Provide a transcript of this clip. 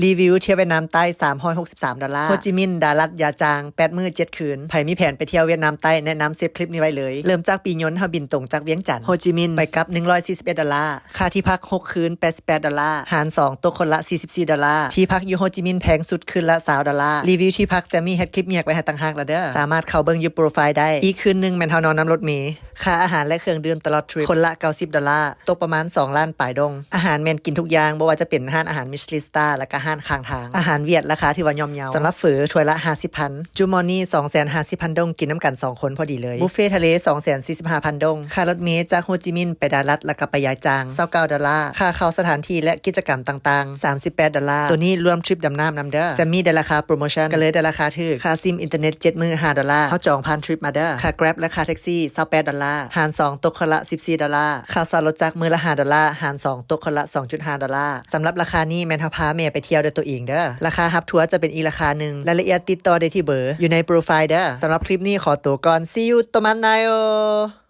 ຣີວິວທຽວຫວຽດນາມໃຕ້ ສາມຮ້ອຍຫົກສິບສາມດອນລາ. ໂຮຈິມິນ ດາລັດ ຢາຈາງ ແປດມື້ເຈັດຄືນ. ໃຜມີແຜນໄປທ່ຽວຫວຽດນາມໃຕ້ ແນະນຳເຊບທຣິບນີ້ໄວ້ເລີຍ. ເລີ່ມຈາກປີຍົນ ເຮົາບິນຕົງຈາກວຽງຈັນ ໂຮຈິມິນ ໄປກັບ ໜຶ່ງຮ້ອຍສີ່ສິບເອັດດອນລາ. ຄ່າທີ່ພັກ ຫົກຄືນ ແປດສິບແປດດອນລາ ຫານສອງ ຕົກຄົນລະ ສີ່ສິບສີ່ດອນລາ. ທີ່ພັກຢູ່ໂຮຈິມິນແພງສຸດ ຄືນລະ ຊາວດອນລາ. ຣີວິວທີ່ພັກ ຈະມີເຮັດຄລິບແຍກໄວ້ໃຫ້ຕ່າງຫາກລະເດີ. ສາມາດເຂົ້າເບິ່ງຢູ່ໂປຣໄຟລ໌ໄດ້. ອີກຄືນໜຶ່ງແມ່ນເຮົານອນນຳລົດເມ. ຄ່າອາຫານ ແລະ ເຄື່ອງດື່ມຕະຫຼອດທຣິບ ຄົນລະ ເກົ້າສິບດອນລາ. ຕົກປະມານ ສອງລ້ານປາຍດົງ. ອາຫານແມ່ນກິນທຸກຢ່າງ ບໍ່ວ່າຈະເປັນຮ້ານອາຫານມິຊລິນສະຕາ ແລະ ກະຮ້ານຂ້າງທາງ. ອາຫານຫວຽດລາຄາຖືວ່າຍ່ອມເຍົາ. ສຳລັບເຝີ ຖ້ວຍລະ ຫ້າສິບພັນ. ຈູມອນນີ້ ສອງແສນຫ້າສິບພັນດົງ ກິນນຳກັນສອງຄົນພໍດີເລີຍ. ບຸບເຟທະເລ ສອງແສນສີ່ສິບຫ້າພັນດົງ. ຄ່າລົດເມຈາກໂຮຈິມິນໄປດາລັດ ແລະ ກະໄປຢາຈາງ ຊາວເກົ້າດອນລາ. ຄ່າເຂົ້າສະຖານທີ່ ແລະ ກິດຈະກຳຕ່າງໆ ສາມສິບແປດດອນລາ. ໂຕນີ້ລວມທຣິບດຳນ້ຳນຳເດີ. ແຊມມີໄດ້ລາຄາໂປຣໂມຊັນ ກະເລີຍໄດ້ລາຄາຖືກ. ຄ່າຊິມອິນເຕີເນັດ ເຈັດມື້ ຫ້າດອນລາ. ເຮົາຈອງຜ່ານທຣິບມາເດີ. ຄ່າແກຣັບ ແລະ ຄ່າແທັກຊີ ຊາວແປດດອນລາ ຫານສອງ ຕົກຄົນລະ ສິບສີ່ດອນລາ. ຄ່າເຊົ່າລົດຈັກມື້ລະ ຫ້າດອນລາ ຫານສອງ ຕົກຄົນລະ ສອງຈຸດຫ້າດອນລາ. ສຳລັບລາຄານີ້ແມ່ນເຮົາພາແມ່ໄປທ່ຽວດ້ວຍໂຕເອງເດີ. ລາຄາຮັບທົວຈະເປັນອີກລາຄາໜຶ່ງ. ລາຍລະອຽດຕິດຕໍ່ໄດ້ທີ່ເບີ ຢູ່ໃນໂປຣໄຟລ໌ເດີ. ສຳລັບຄລິບນີ້ຂໍໂຕກ່ອນ. See you ໂຕມານາໂອ.